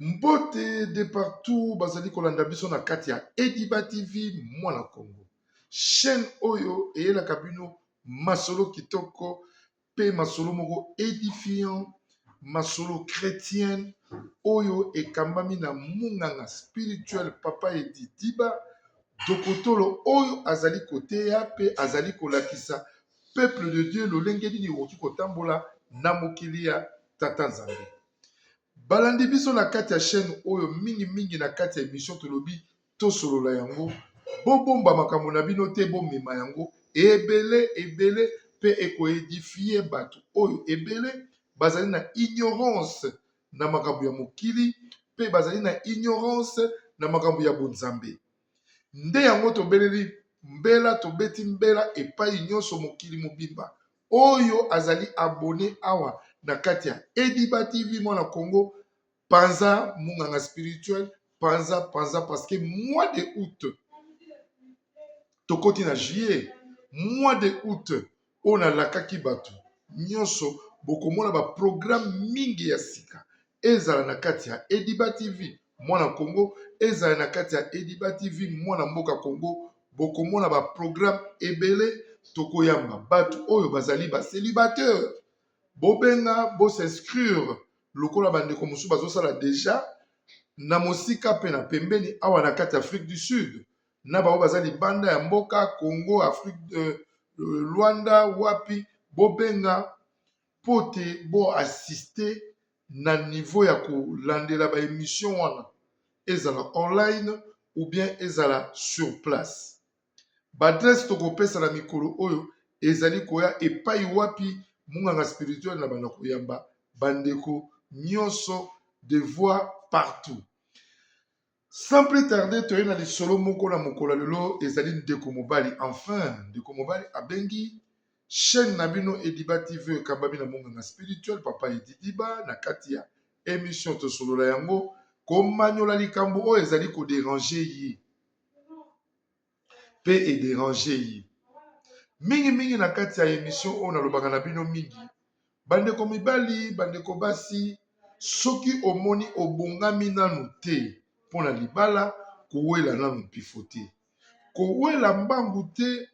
Mbote de partout bazali kolanda biso na kati ya Ediba TV Mwana Congo. Chaîne oyo eyelaka bino masolo kitoko pe masolo moko edifiant, masolo chrétienne oyo ekambami na munganga spirituel Papa Edi Diba, dokotolo oyo azali koteya pe azali kolakisa peuple de Dieu lolenge nini okoki kotambola na mokili ya Tata Nzambe. Balandi biso na kati ya chaîne oyo mingi mingi na kati ya emission tolobi tosolola yango, bobomba makambo na bino te, bomema yango ebele ebele pe eko edifier bato oyo ebele bazali na ignorance na makambo ya mokili pe bazali na ignorance na makambo ya bonzambe. Nde yango tobeleli mbela, tobeti mbela epai nyonso mokili mobimba oyo azali abonne awa na kati ya Ediba TV Mwana Congo, panza munganga spirituel, panza panza parce que mois de août tokoti na juillet, mois de août oyo nalakaki bato nyonso bokomona ba programme mingi ya sika ezala na kati ya Ediba TV Mwana Congo, ezala na kati ya Ediba TV Mwana Mboka Congo, bokomona ba programme ebele. Tokoyamba bato oyo bazali ba célibataire, bobenga bo s'inscrire lokola bandeko mosusu bazosala deja na mosika pe na pembeni awa na kati ya Afrique du Sud, na bango baza libanda ya mboka Congo, Afrique, Luanda, wapi, bobenga po te bo assister na niveau ya kolandela ba émission wana, ezala online ou bien ezala sur place. Ba adresse tokopesa na mikolo oyo ezali koya epai wapi munganga spirituel na banda koyamba bandeko nyonso de voix partout. Sans plus tarder, toye na lisolo moko na mokolo ya lelo, ezali ndeko mobali. Enfin, ndeko mobali abengi chaîne na bino Ediba TV ekambami na munganga spirituel Papa Edi Diba na kati ya émission tosolola yango, komanyola likambo oyo ezali kodéranger ye pe edéranger ye mingi mingi na kati ya émission oyo nalobaka na bino mingi. Bandeko mibali, bandeko basi, soki omoni obongami nanu te mpona libala, kowela nanu mpifo te, kowela mbangu te,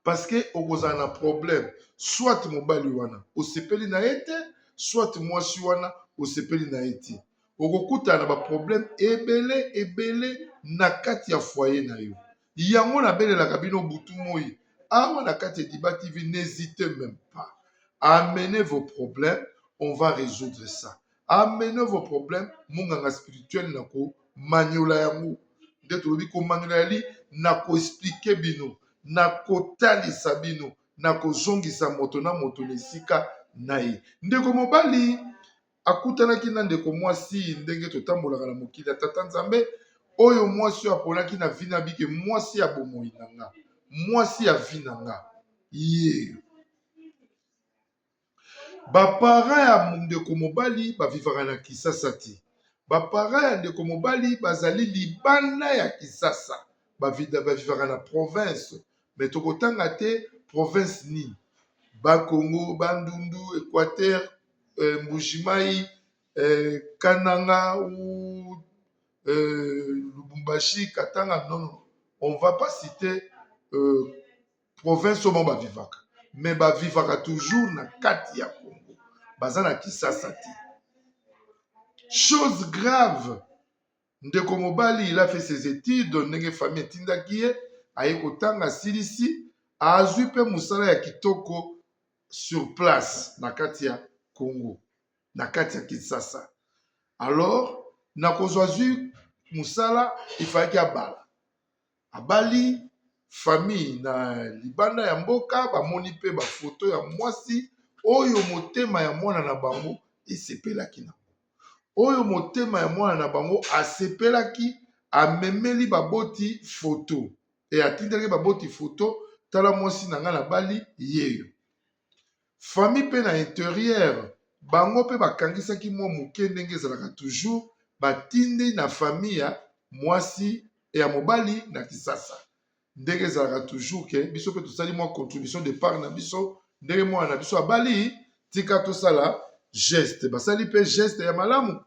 parce que okozala na problème. Soit mobali wana osepeli na ye te, soit mwasi wana osepeli na ye te, okokutana na baproblème ebele ebele na kati ya foyer na yo. Yango nabelelaka bino butu moi awa na kati ya Ediba TV, n'hésitez même pas, amenez vos problèmes, on va résoudre ça. Amenez vos problèmes, monganga spirituel na komanyola yango. Nde tolobi komanyola yali na koexpliquer bino, na kotalisa bino, na kozongisa moto na moto na esika na ye. Ndeko mobali akutanaki na ndeko mwasi ndenge totambolaka na mokili ya Tata Nzambe. Oyo mwasi oyo aponaki na vie na bike, mwasi ya bomoi na nga, mwasi ya vie na nga ye. Baparent ya ndeko mobali bavivaka na Kisasa te. Baparent ya ndeko mobali bazali libanda ya Kisasa, bavivaka na province, mais tokotanga te province nini, Bakongo, Bandundu, Équateur, Mbujimayi, Kananga ou Lubumbashi, Katanga. Non, non, on va pas citer province oyo bango bavivaka, mais bavivaka toujours na kati ya Congo, baza na Kisasa te. Chose grave, ndeko mobali, il a fait ses études ndenge famille etindaki ye, aye kotanga, asilisi, azwi mpe mosala ya kitoko sur place na kati ya Congo, na kati ya Kinshasa. Alors na kozwa azwi mosala, ifalaki abala. Abali, famille na libanda ya mboka bamoni mpe bafoto ya mwasi oyo motema ya mwana na bango esepelaki nango, oyo motema ya mwana na bango asepelaki. Amemeli baboti foto e atindelaki baboti foto: "Tala mwasi na ngai nabali yeyo." Famille mpe na intérieur bango mpe bakangisaki mwa moke ndenge ezalaka toujours, batindi na famille ya mwasi ya mobali na Kisasa ndenge ezalaka toujours ke biso mpe tosali mwa contribution de part na biso ndenge mwana na biso abali, tika tosala geste. Basali mpe geste ya malamu.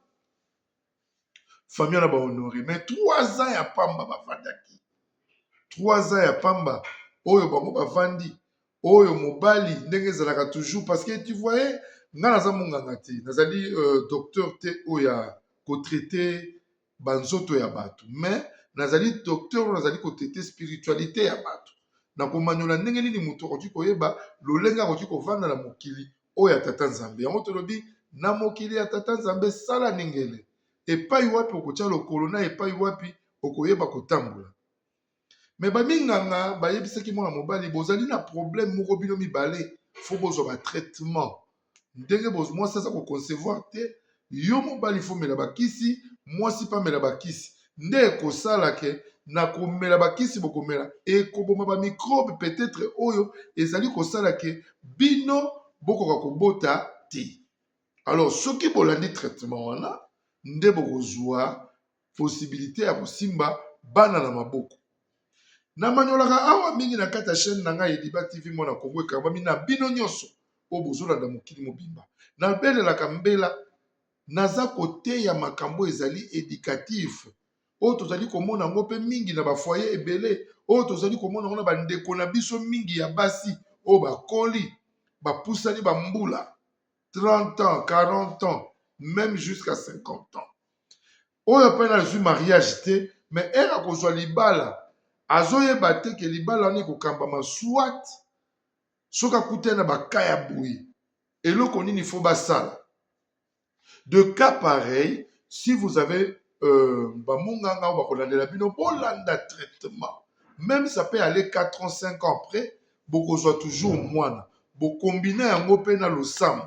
Famille wana bahonore, mais 3 ans ya pamba bavandaki, 3 ans ya pamba oyo bango bavandi. Oyo mobali, ndenge ezalaka toujours, parce que tu voyais, nga naza monganga te, nazali docteur te oyo ya kotraiter banzoto ya bato, mais nazali docteur oyo nazali kotraiter spiritualité ya bato, na komanyola ndenge nini moto akoki koyeba lolenge akoki kovanda na mokili oyo ya Tata Nzambe. Yango tolobi, na mokili ya Tata Nzambe, sala ningele epai wapi okotia lokolo na epai wapi okoyeba kotambola. Mais baminganga bayebisaki mwana mobali: bozali na problème moko, bino mibale faut bozwa batraitement. Ndenge mwasi aza koconcevoir te, yo mobali faut mela bakisi, mwasi mpe amela bakisi. Nde ekosala ke na komela bakisi bokomela, ekoboma bamicrobe peut-être oyo ezali kosala ke bino bokoka kobota te. Alors soki bolandi traitement wana, nde bokozwa possibilité ya kosimba bana na maboko. Namanyolaka awa mingi na kati ya chaîne na ngai Ediba TV Mwana Kongo, ekambami na bino nyonso oyo bozolanda mokili mobimba. Nabelelaka mbela, naza koteya makambo ezali éducatif, oyo tozali komona yango mpe mingi na bafoyer ebele, oyo tozali komona yango na bandeko na biso mingi ya basi oyo bakoli, bapusani bambula 30 ans, 40 ans, même jusqu'à 50 ans, oyo mpe nazwi mariage te, mais ere akozwa libala, azoyeba te ke libala wana ekokambama. Soit soki akutani na baka ya boye, eloko nini faut basala? De cas pareil, si vous avez bamonganga oyo bakolandela bino, bolanda traitement, même ça peut aller 4 ans, 5 ans après, bokozwa toujours mwana. Bokombine yango mpe na losambo.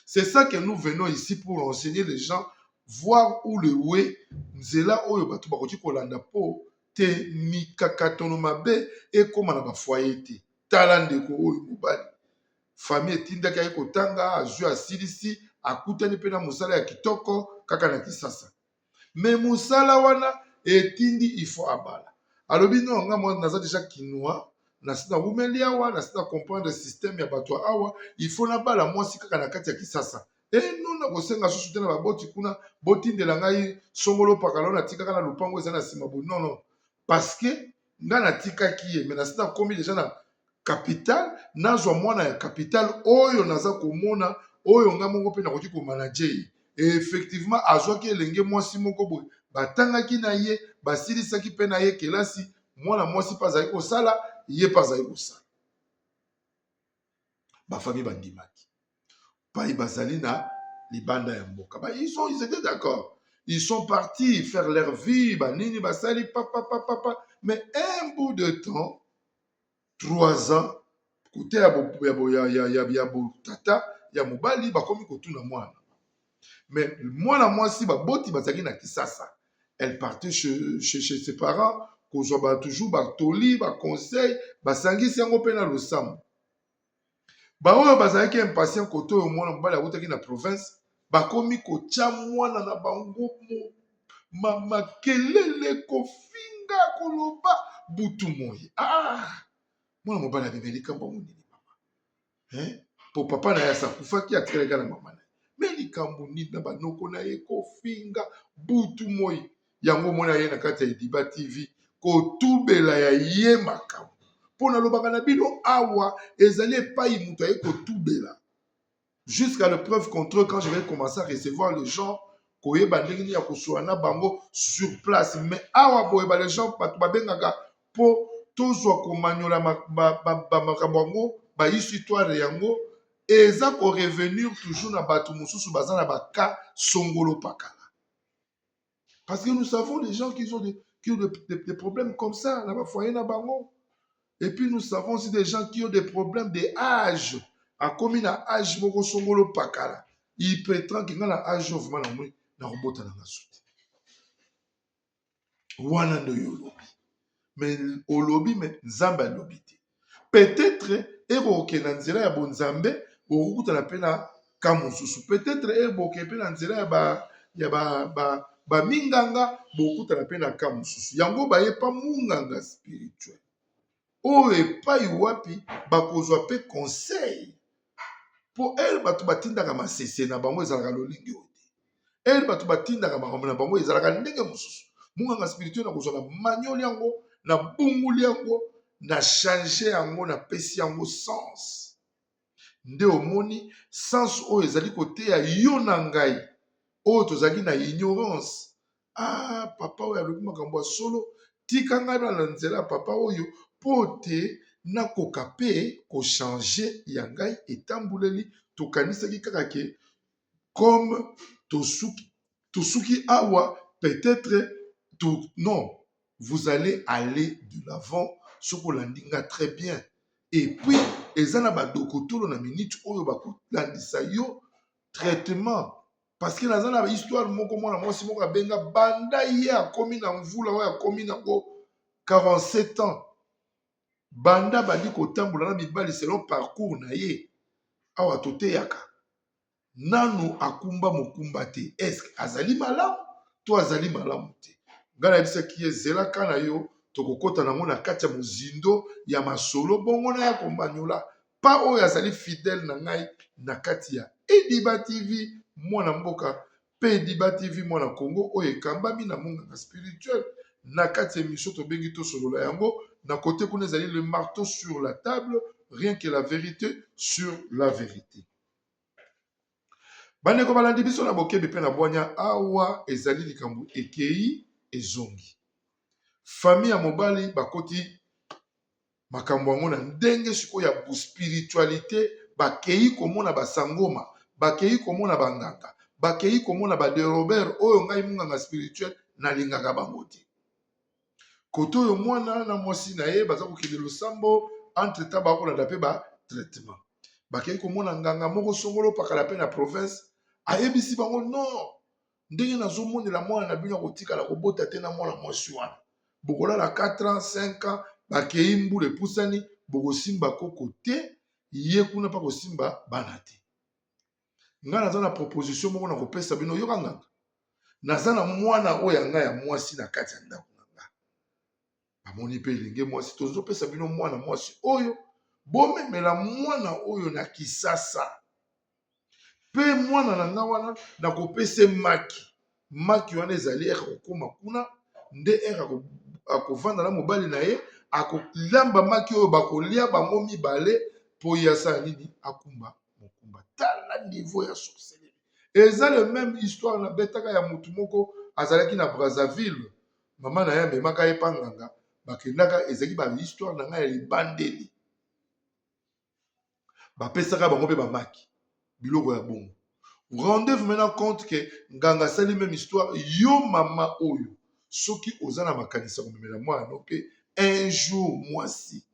C'est ça que nous venons ici pour enseigner les gens, voir où le we nzela oyo bato bakoki kolanda mpo te mikakatono mabe ekóma na bafoyer te. Tala ndeko oyo mobali, famille etindaki aye kotanga, azwi, asilisi, akutani mpe na mosala ya kitoko kaka na Kisasa. Mais mosala wana etindi il faut abala. Alobi: non, nga mwa naza déjà Kinois, nasi nawumeli awa, nasi na comprendre système ya bato ya awa, il faut nabala mwasi kaka na kati ya Kisasa. Eno nakosenga susu te na baboti kuna, botindela ngai songolo pakala oyo natikaka na lupango eza na nsima boye. Non, non, parce que nga natikaki ye, mais nasi nakomi déjà na capitale, nazwa mwana ya capitale oyo naza komona, oyo nga moko mpe nakoki komanager ye. Et effectivement, azwaki elenge mwasi moko boye, batangaki na ye, basilisaki mpe na ye kelasi. Mwana mwasi mpe azalaki kosala, ye mpe azalaki kosala. Bafamille bandimaki pai bazali na libanda ya mboka. Ils étaient d'accord, ils sont partis faire leur vie, banini basali papa papa papa. Mais un bout de temps, 3 ans, kote ya, bo, ya, bo, ya, ya, ya, ya botata ya mobali bakomi kotuna mwana. Mais mwana mwasi, baboti bazalaki na Kisasa, elle partait chez ses parents kozwa ba toujours batoli, baconseil, basangisi yango mpe na losambo. Baoyo bazalaki impatient kote oyo mwana mobali awutaki na province, bakomi kotya mwana na bango makelele, kofinga, koloba butu moi. Ah, mwana mobali abimi likambo yango nini, mama, hein? Po papa na ye asakufaki, atikalaki na mama na ye. Mais likambo nini na banoko na ye, kofinga butu moi? Yango mona ye na kati ya Ediba TV kotubela ya ye makambo. Mpo nalobaka na bino, awa ezali epai moto aye kotubela jusqu'à le preuve contre. Quand je vais commencer à recevoir les gens, koyeba ndenge nini ya kosola na bango sur place. Mais awa boye, ba les gens, bato babengaka mpo tozwa komanyola makambo yango, bahistoire yango eza korevenir toujours na bato mosusu baza na baka songolo pakala, parce que nous savons des gens qui ont des problèmes comme ça na bafoyer na bango. Et puis nous savons aussi des gens qui ont des problèmes de âge, akomi na âge moko songolo pakala, il prétend ke nga na âge oyo vraiment namoni nakobota na nga so te. Wana nde oyo olobi, mais olobi, mais Nzambe alobi te. Peut-être ekokokende na nzela ya bonzambe, okokutana mpe na ka mosusu. Peut-être ebokende mpe na nzela ya baminganga, bokutana mpe na ka mosusu. Yango bayepa munganga spirituel oyo epai wapi bakozwa mpe conseil, mpo ere bato batindaka masese na bango ezalaka lolenge oyo te. Ere bato batindaka makambo na bango ezalaka ndenge mosusu. Monganga spirituel nakozwa na manyoli yango, na bunguli yango, na change yango, napesi yango sens. Nde omoni sens oyo ezali koteya yo na ngai oyo tozalaki na ignorance. Ah, papa oyo alobi makambo ya solo, tika ngai na nzela ya papa oyo mpo te nakoka mpe kochange ya ngai etambuleli. Tokanisaki kaka ke comme tosuki, tosuki awa peut-être to, non, vous allez aller de l'avant soki olandi nga très bien. Et puis eza na badokotolo na minute oyo bakolandisa yo traitement, parce que naza na histoire moko, mwana mwasi moko abenga banda ye akomi na mvula oyo akomi nango 47 ans, banda bandi kotambola na mibali selon parcours na ye awa toteyaka, nanu akumba mokumba te. Eske azali malamu to azali malamu te? Ngai nayebisaki ye, zelaka na yo, tokokɔta nango na kati ya mozindo ya masolo bongo na ya komanyola pa oyo azali fidèle na ngai na kati ya Ediba TV mwana mboka mpe Ediba TV mwana Congo oyo ekambami na monganga spirituel na kati ya émission tobengi Tosolola yango. Na kote kuna ezali le marteau sur la table, rien que la vérité sur la vérité. Bandeko balandi biso na bokebi mpe na bwanya, awa ezali likambo ekei ezongi. Famille ya mobali bakoti makambo yango na ndenge sikoyo ya spiritualité, bakei komona basangoma, bakei komona banganga, bakei komona badérobeurs oyo ngai monganga spirituel nalingaka bango te. Kote oyo mwana na mwasi na ye baza kokende losambo, entre temps bakolanda mpe batraitement. Bakei komona nganga moko songolo pakala mpe na province, ayebisi bango: non, ndenge nazomonela mwana na bino akotikala kobota te na mwana mwasi wana, bokolala 4 ans, 5 ans, bakei mbula epusani, bokosimba koko te, ye kuna mpa kosimba bana te. Ngai naza na proposition moko na kopesa bino. Yoka nganga, naza na mwana oyo ya ngai ya mwasi na kati ya ndako na nga, bamoni mpe elenge mwasi, tozopesa bino mwana mwasi oyo, bomemela mwana oyo na Kisasa. Mpe mwana na nga wana nakopesa maki. Maki wana ezali ere akokóma kuna nde ere akovanda na mobali na ye, akolamba maki oyo bakolia bango mibale mpo ye asala nini? Akumba mokumba. Tala niveau ya sorcellerie. Eza le même histoire nabetaka ya motu moko azalaki na Brazzaville, mama na ye amemaka ye mpa nganga, bakendaka, ezalaki bahistoire na ngai ya libandeli, bapesaka bango mpe bamaki biloko ya bongo. Rendez-vous maintenant compte ke nganga asali même histoire. Yo mama oyo, soki oza na makanisi ya komemela mwana no mpe un jour mwasi,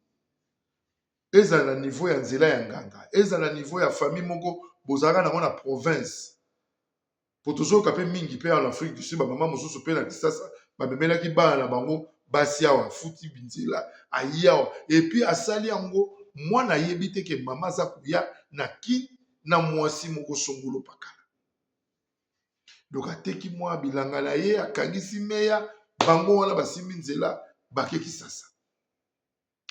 ezala na niveau ya nzela ya nganga, ezala na niveau ya famille moko bozalaka nango na province, po tozoyoka mpe mingi mpe awa na Afrique du Sud, bamama mosusu mpe na Kisasa bamemelaki bana na bango basi awa, afuti binzela, ayi awa, et puis asali yango, mwana ayebi te ke mama aza koya na Kini na mwasi moko songolo pakala. Donc ateki mwa bilanga na ye, akangisi meya bango wana, basimbi nzela, bake Kisasa,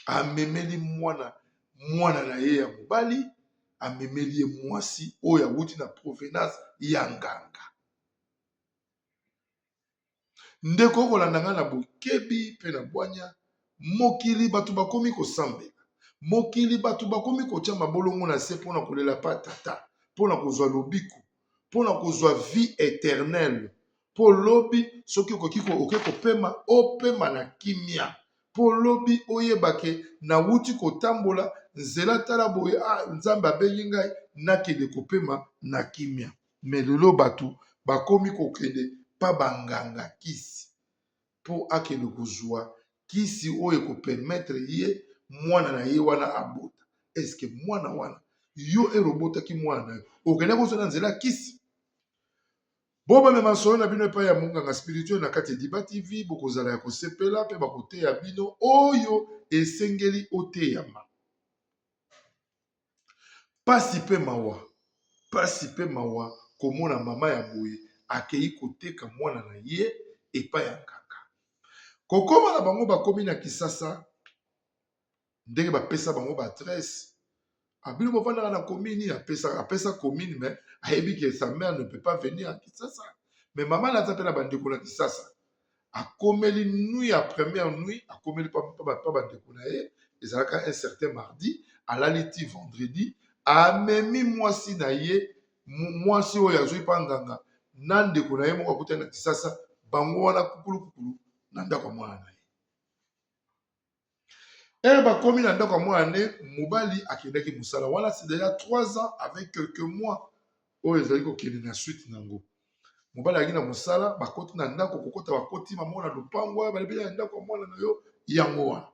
amemeli mwana, mwana na ye ya mobali, amemeli ye mwasi oyo awuti na provenance ya nganga. Ndeko okolanda ngai na bokebi mpe na bwanya, mokili bato bakomi kosambela, mokili bato bakomi kotia mabolongo na se mpona kolela pa tata, mpona kozwa lobiko, mpona kozwa vie éternelle, mpo lobi soki okoki oke kopema, opema na kimia, mpo lobi oyeba ke nawuti kotambola nzela, tala boye, ah, Nzambe abengi ngai, nakende kopema na kimia. Me lelo bato bakomi kokende pa banganga kisi mpo akende kozwa kisi oyo ekopermettre ye mwana na ye wana abota. Eske mwana wana yo ere obotaki mwana na yo, okende kozwa na nzela kisi? Bobamema masolo na bino epai ya monganga spirituel na kati ya Ediba TV, bokozala ya kosepela mpe bakoteya bino oyo esengeli oteyama. Pasi mpe mawa, pasi mpe mawa komona mama ya boye akei koteka mwana na ye epai ya nganga. Kokóma na bango, bakomi na Kisasa, ndenge bapesa bango baadresse, abino bovandaka na commune, apesa, apesa commune, mais ayebi ke sa mère ne peut pas venir à Kisasa. Mais mama na aza mpe na bandeko na Kisasa. Akomeli nuit ya première nuit, akomeli pa bandeko na ye, ezalaka un certain mardi, alali ti vendredi, amemi mwasi na ye, mwasi oyo azwi pa nganga na ndeko na ye moko akutani na Kisasa, bango wana kukulu kukulu na ndako ya mwana na ye. Ere bakomi na ndako ya mwana ne, mobali akendaki mosala wana, c'est déjà 3 ans avec quelques mois oyo ezali kokende na suite nango. Mobali ayaki na mosala, bakoti na ndako, kokota bakoti mama na lopango, oyo balobi ya ndako ya mwana na yo yango wana.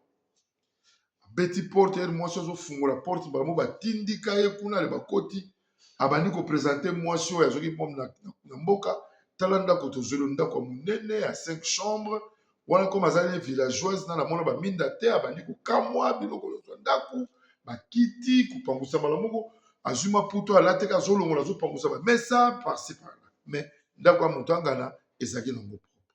Abeti porte, ere mwasi azofungola porte, mbala moko batindika ye kuna, ale bakoti, abandi kopresente mwasi oyo azwaki bombe na mboka. Tala ndako tozweli, ndako ya monene ya 5 chambre wana, comme azali villageoise na namona baminda te, abandi kokamwa biloko nyonso ya ndako, bakiti kopangusa mbala moko, azwi maputo alateka, azolongola, azopangusa bamesa par-ci par-là. Mais ndako ya moto angana ezalaki nango propre.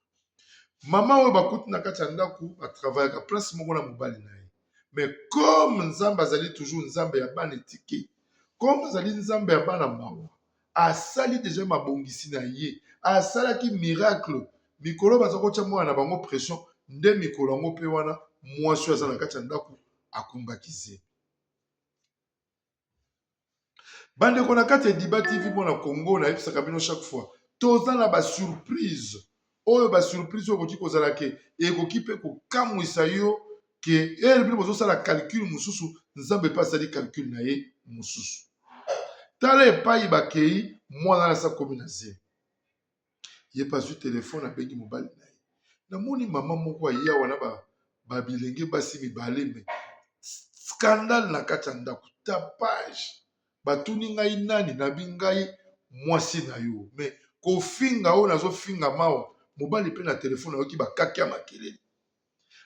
Mama oyo bakuti na kati ya ndako batravaillaka place moko na mobali na ye. Mais comme Nzambe azali toujours Nzambe ya bana etike, comme azali Nzambe ya bana mawa, asali deja mabongisi na ye, asalaki miracle. Mikolo baza kotya mwana na bango pression, nde mikolo yango mpe wana mwasi oyo aza na kati ya ndako akumbaki zemi. Bandeko na kati ya Ediba TV mwana Congo, nayebisaka bino chaque fois toza na basurprise oyo, basurprise oyo ekoki kozala ke ekoki mpe kokamwisa yo ke ere bino bozosala calcul mosusu, Nzambe mpe asali calcul na ye mosusu. Tala epai bakei, mwana wana asi akomi na zemi, ye mpe azwi telefone, abengi mobali na ye. Namoni mama moko aye awa na babilenge basi mibale, me scandale na kati ya ndako, tapage. Batuni ngai nani, nabi ngai mwasi na yo, me kofinga oyo nazofinga mawa. Mobali mpe na telefone ayoki bakaki ya makelele,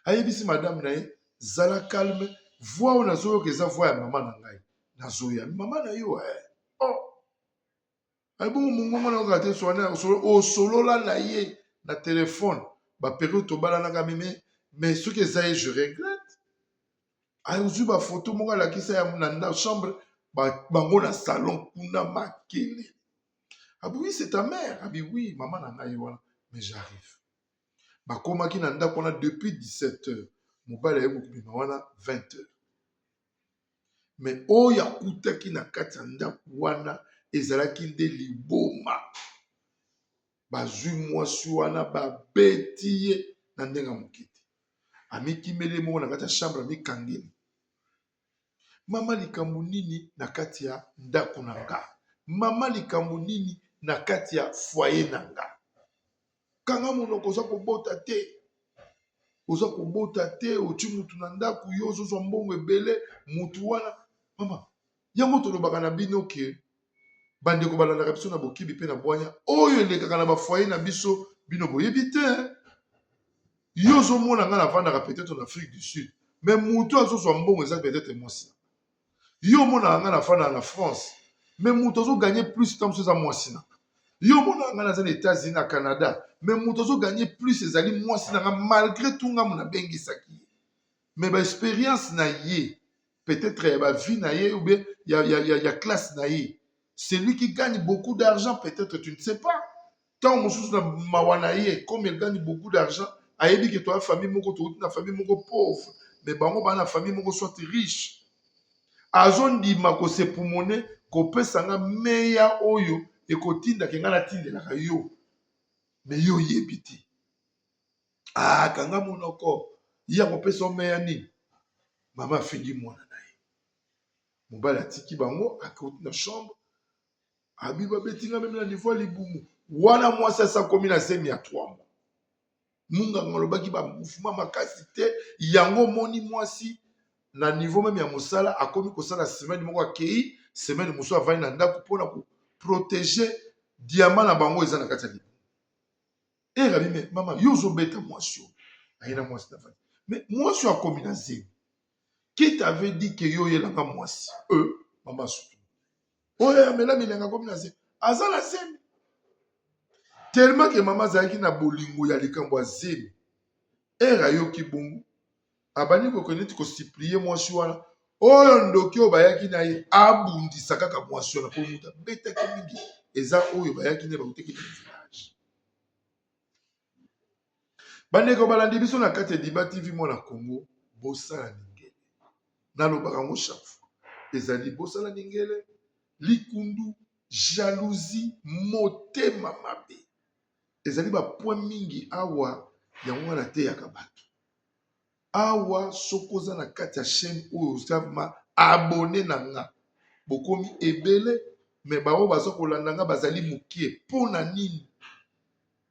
ayebisi madame na ye: zala calme, voix oyo nazoyoka eza voix ya mama na ngai, nazoya mama na yo eh. Oh. Ebongo mongongo nayoka te, osolola na ye na telefone baperiode tobalanaka meme, mais soki eza ye, je regrette. Azwi bafoto moko alakisa ya na chambre bango na salon kuna makelele. Abi: oui, c'est ta mère? Abi: oui, mama na ngai wana, mais j'arrive. Bakomaki na ndako wana depuis 17 heures, mobali aye kobima wana 20 heures. Mais oyo akutaki na kati ya ndako wana ezalaki nde liboma. Bazwi mwasi wana, babeti ye na ndenge ya moke te, amikimeli ye moko na kati ya chambre, amikangeli. Mama, likambo nini na kati ya ndako na nga? Mama, likambo nini na kati ya foyer na nga? Kanga monoko, oza kobota te, oza kobota te, oti mutu na ndako, yo ozozwa mbongo ebele, mutu wana. Mama, yango tolobaka na bino ke bandeko balandaka biso na bokibi mpe na bwanya. Oyo elekaka na bafoyer na biso, bino boyebi te. Yo ozomona ngai navandaka peut-être na Afrique du Sud, mais mutu azozwa mbongo eza peut-être mwasi. Yo omonaka ngai nafandaka na France, mais moto azoganye plus ntango mosusu eza mwasi na. Yo omonaka ngai naza na États-Unis, na Canada, mais moto azoganye plus ezali mwasi na nga. Malgré tout ngambo nabengisaki ye, mais baexpérience na ye, peut-être ya bavie na ye ou bien ya classe na ye, c'est lui qui gagne beaucoup d'argent. Peut-être tu ne sais pas, ntango mosusu na mawa na ye, comme il gagne beaucoup d'argent, ayebi ke toya famille moko, touti na famille moko pauvre, mais bango baa na famille moko soit riche, azondima kosepumone kopesa nga meya oyo ekotindaka nga natindelaka yo. Me yo oyebi te. Ah, kanga monoko, ye akopesa yo meya nini? Mama afingi mwana na ye, mobali atiki bango, akoti na chambre, abi babeti nga meme na niveau ya libumu wana. Mwasi asi akomi na zemi ya 3 mois. Munganga alobaki bamouvement makasi te. Yango omoni mwasi na niveau meme ya mosala, akomi kosala semaine moko akei, semaine mosusu avandi na ndako mpona koprotéger diamant na bango eza na kati ya libumu. Erabi: me mama, yo ozobeta mwasi oyo aye na mwasi na vandi, mais mwasi oyo akomi na zemi, qui t'avait dit ke yo oyelanga mwasi? E mama sutu oyo amela milenga, akomi na zemi, aza na zemi. Tellement ke mama azalaki na bolingo ya likambo ya zemi, ere ayoki bongo, abandi kokende neti kosupplier mwasi wana oyo ndoki oyo bayaki na ye, abundisa kaka mwasi wana, mpo moto abetaki mingi eza oyo bayaki na ye, bautaki na village. Bandeko balandi biso na kati ya Diba TV Mwana Congo, bosala ningele. Nalobaka yango chaque fois. Ezali bosala ningele, likundu, jalousie, motema mabe. Ezali ba point mingi awa yango nga nateyaka bato. Awa soki oza na kati ya chaîne oyo oza ma abonné na nga, bokomi ebele mais baoyo baza kolanda nga bazali mokie. Mpo na nini?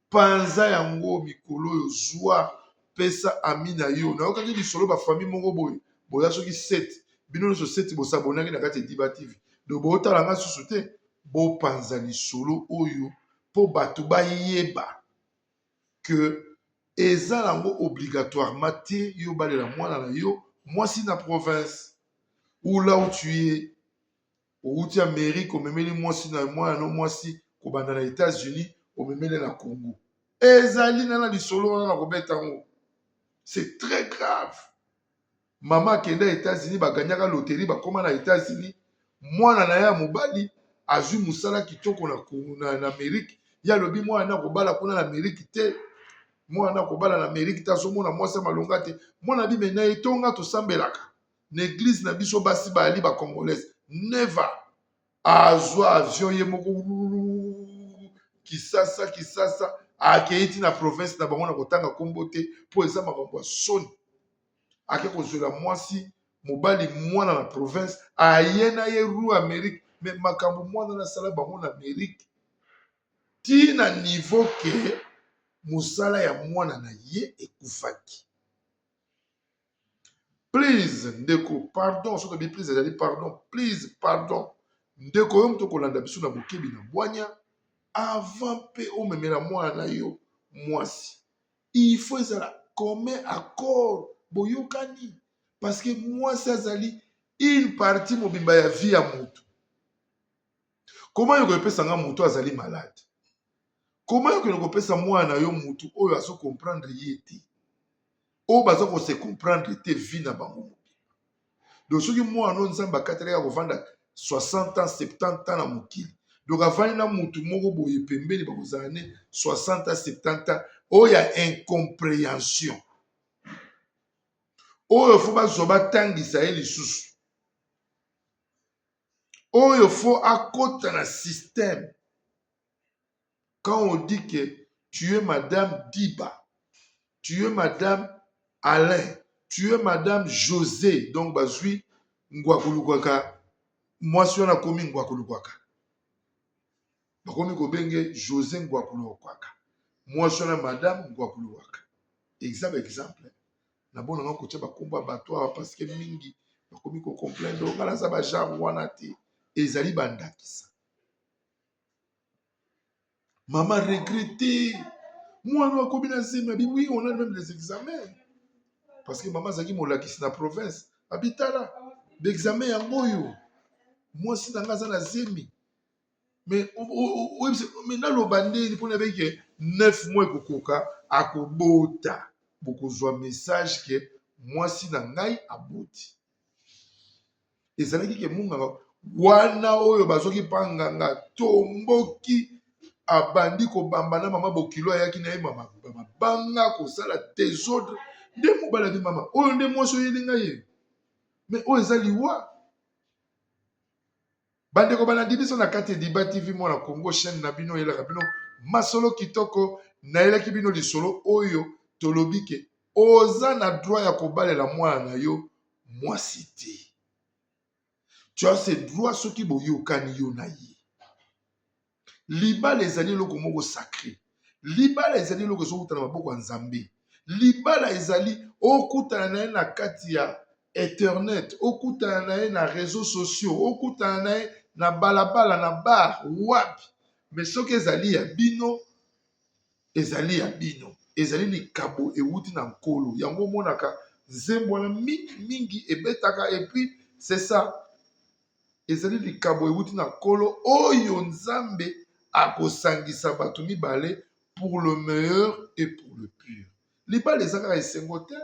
Panza yango mikolo oyo zua pesa ami na yo. Nayokaki lisolo ba famille moko boye boza soki 7 bino nionso 7 bo s'abonnaki na kati ya Ediba TV donc botala nga susu te. Bopanza lisolo oyo po bato bayeba que eza nango obligatoirement te yo obalela mwana na yo mwasi na province ou là où tu es. Owuti Amerique omemeli mwasi na mwana no mwasi kobanda na Etats-Unis omemeli na Congo. Ezali na na lisolo wana na kobeta yango. C'est très grave. Mama akenda Etats-Unis, baganyaka loterie, bakoma na Etats-Unis. Mwana na ye ya mobali azwi mosala kitoko na Congo, na Amerique. Ye alobi mwana na kobala kuna na Amerique te. Mwana na kobala na Amerique te, azomona mwasi ya malonga te. Mwana abi me na etonga tosambelaka. Na eglise na biso basi bayali ba congolaise never azwa avion ye moko kisasa kisasa akei ti na province na bango na kotanga kombo te mpo eza makambo ya soni. Ake kozwela mwasi mobali mwana na province aye na ye rue Amerique me makambo mwana nasala bango na Amerique ti na niveau ke mosala ya mwana na ye ekufaki. Please ndeko pardon soki tobi please ezali pardon please pardon ndeko yo moto okolanda biso na bokebi na bwanya avant mpe omemela mwana na yo mwasi il faut ezala commun accord boyokani parce que mwasi azali une partie mobimba ya vie ya moto. Comment yo kopesa nga moto azali malade? Comment yo okende kopesa mwana na yo moto oyo azo comprendre ye te? Oyo baza ko se comprendre te vie na bango mobimba. Donc soki mwana oyo Nzambe akatelaki akovanda 60 ans, 70 ans na mokili, donc avandi na motu moko boye pembeni bakozala ne 60 ans, 70 ans oyo ya incomprehension. Oyo fo bazwa batangisa ye lisusu. Oyo fo akota na système. Quand on dit que tu es madame Diba, tu es madame Alain, tu es madame José, donc bazwi ngwakulukwaka mwasi wana akomi ngwakulukwaka. Bakomi kobenge José ngwakulukwaka. Mwasi wana madame ngwakulukwaka. Exemple exemple. Na bona nga kotia bakombo ya bato awa parce que mingi bakomi ko complaindre nga naza ba genre wana te. Ezali bandakisa. Maman regrette. Mwana akomi na zemi abi oui on a même les examens. Parce que maman azalaki molakisi na province. Abi tala ba examen yango oyo. Mwasi na nga aza na zemi. Mais mais naloba ndeni mpona yebi ke 9 mois ekokoka akobota. Bokozwa message ke mwasi na ngai aboti. Ezalaki ke munganga wana oyo bazwaki mpa nganga tomboki abandi kobamba na mama bokilo ayaki na ye mabanga kosala desordre nde mobali abi mama oyo nde mwasi oyeli ngai ye me oyo eza liwa. Bandeko balandi biso na kati ya Diba TV Mwana Congo chaîne na bino eyelaka bino masolo kitoko. Nayelaki bino lisolo oyo tolobi ke oza na droit ya kobalela mwana na yo mwasi te. Tu as ce droit soki boyokani yo na ye. Libala ezali eloko moko sacré. Libala ezali eloko ezowuta na maboko ya Nzambe. Libala ezali okutana na ye na kati ya internet, okutana na ye na réseaux sociaux, okutana na ye na balabala, na bar, wapi. Mais soki ezali ya bino, ezali ya bino. Ezali likabo ewuti na Nkolo. Yango omonaka nzembo wana mingi mingi ebetaka et puis c'est ça. Ezali likabo ewuti na Nkolo oyo Nzambe akosangisa bato mibale pour le meilleur et pour le pire. Libala eza kaka esengo te.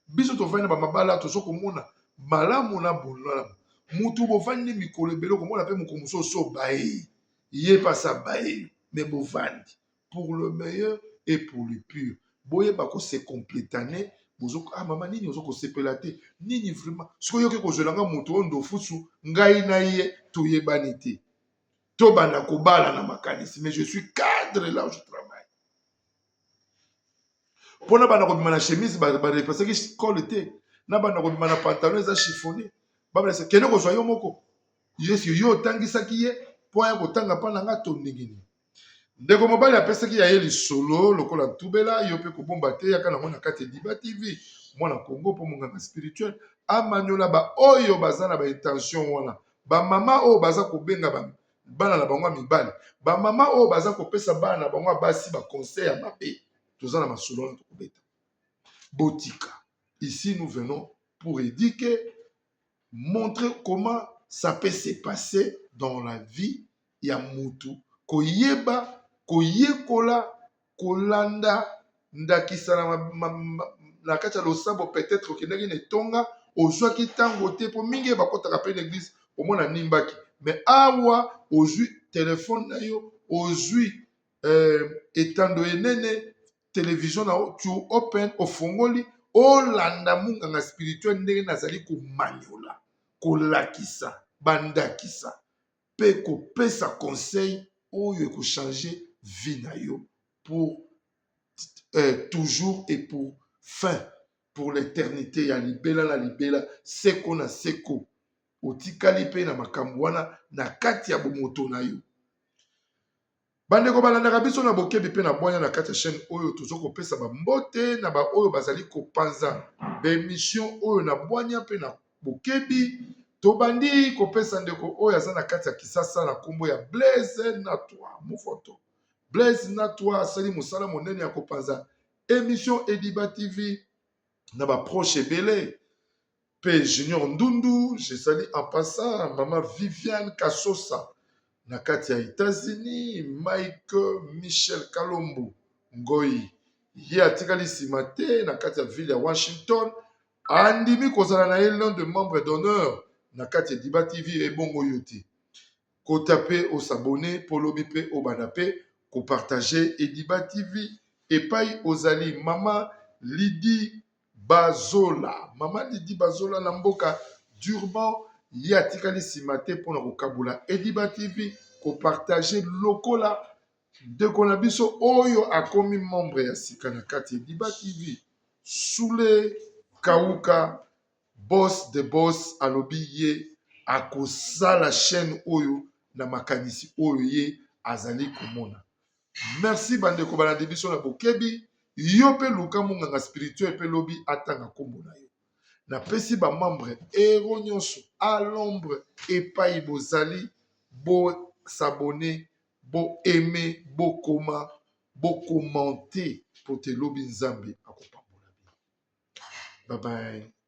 Biso tovandi na ba mabala tozo komona malamu na bolamu. Mutu bovandi mikolo ebele okomona pe mokolo mosusu osi obaye ye pe asi abaye yo mais bovandi pour le meilleur et pour le pire. Boyeba ko se completane. Bozo ah mama nini ozo kosepela te nini vraiment? Sikoyo yoki kozwela nga moto oyo ndofusu, ngai na ye toyebani te, tobanda kobala na makanisi, mais je suis cadre là où je travaille. Mpo na banda kobima na chemise barepasaki cole te, na banda kobima na pantalon eza chiffonné, babalesa kende kozwa yo moko. Yesu yo otangisaki ye mpo aya kotanga mpa na nga to ndenge nini? Ndeko mobali apesaki ya ye lisolo lokola ntubela, yo mpe kobomba te, yaka nango na kati Ediba TV, mwana Congo, mpo monganga spirituel amanyola ba oyo baza na ba intention wana, ba mama oyo baza kobenga ba bana na bango ya mibali, ba mama oyo baza kopesa bana na bango ya basi ba conseil ya mabe. Toza na masolo wana tokobeta. Botika. Ici nous venons pour éduquer, montrer comment ça peut se passer dans la vie ya mutu, koyeba, koyekola, kolanda ndakisa na kati ya losambo. Peut-être okendaki na etonga, ozwaki ntango te, mpo mingi bakotaka mpe na église omona nimbaki, mais awa ozwi telefone na yo, ozwi etando enene, télévision na yo, tu open, ofongoli, olanda munganga spirituel ndenge nazali komanyola, kolakisa bandakisa mpe kopesa conseil oyo ekochange vie na yo pour toujours et pour fin, pour l'éternité, ya libela na libela, seko na seko. Otikali mpe na makambo wana na kati ya bomoto na yo. Bandeko balandaka biso na bokebi mpe na bwanya na kati ya chaîne oyo, toza kopesa bambote na baoyo bazali kopanza baémission oyo na bwanya mpe na bokebi. Tobandi kopesa ndeko oyo aza na kati ya Kisasa na nkombo ya Blaise Natoi Mofoto. Blaise Natoi asali mosala monene ya kopanza émission Ediba TV na baproche ebele. Mpe Junior Ndundu, je salue en passant mama Viviane Kasosa na kati ya États-Unis, Mike Michel Kalombo Ngoi, ye atikali nsima te na kati ya ville ya Washington, andimi kozala na ye l'un de membre d'honneur na kati ya Ediba TV. Ebongo yo te, kota mpe osabone mpo lobi mpe obanda mpe kopartage Ediba TV epai ozali. Mama Lidi Bazola, mama Lidi Bazola na mboka Durban, ye atikali nsima te mpona kokabola Ediba TV, kopartage lokola ndeko na biso oyo akomi membre ya sika na kati Ediba TV, Sule Kauka, boss de boss, alobi ye akosala chaîne oyo na makanisi oyo ye azali komona. Merci bandeko balandi biso na bokebi. Yo mpe luka monganga spirituel mpe lobi atanga nkombo na yo. Napesi bamembre ero nyonso à l'ombre epai bozali, bosabone, boaime, bokoma, bokomante, po te lobi Nzambe akopambola bino. Bye bye.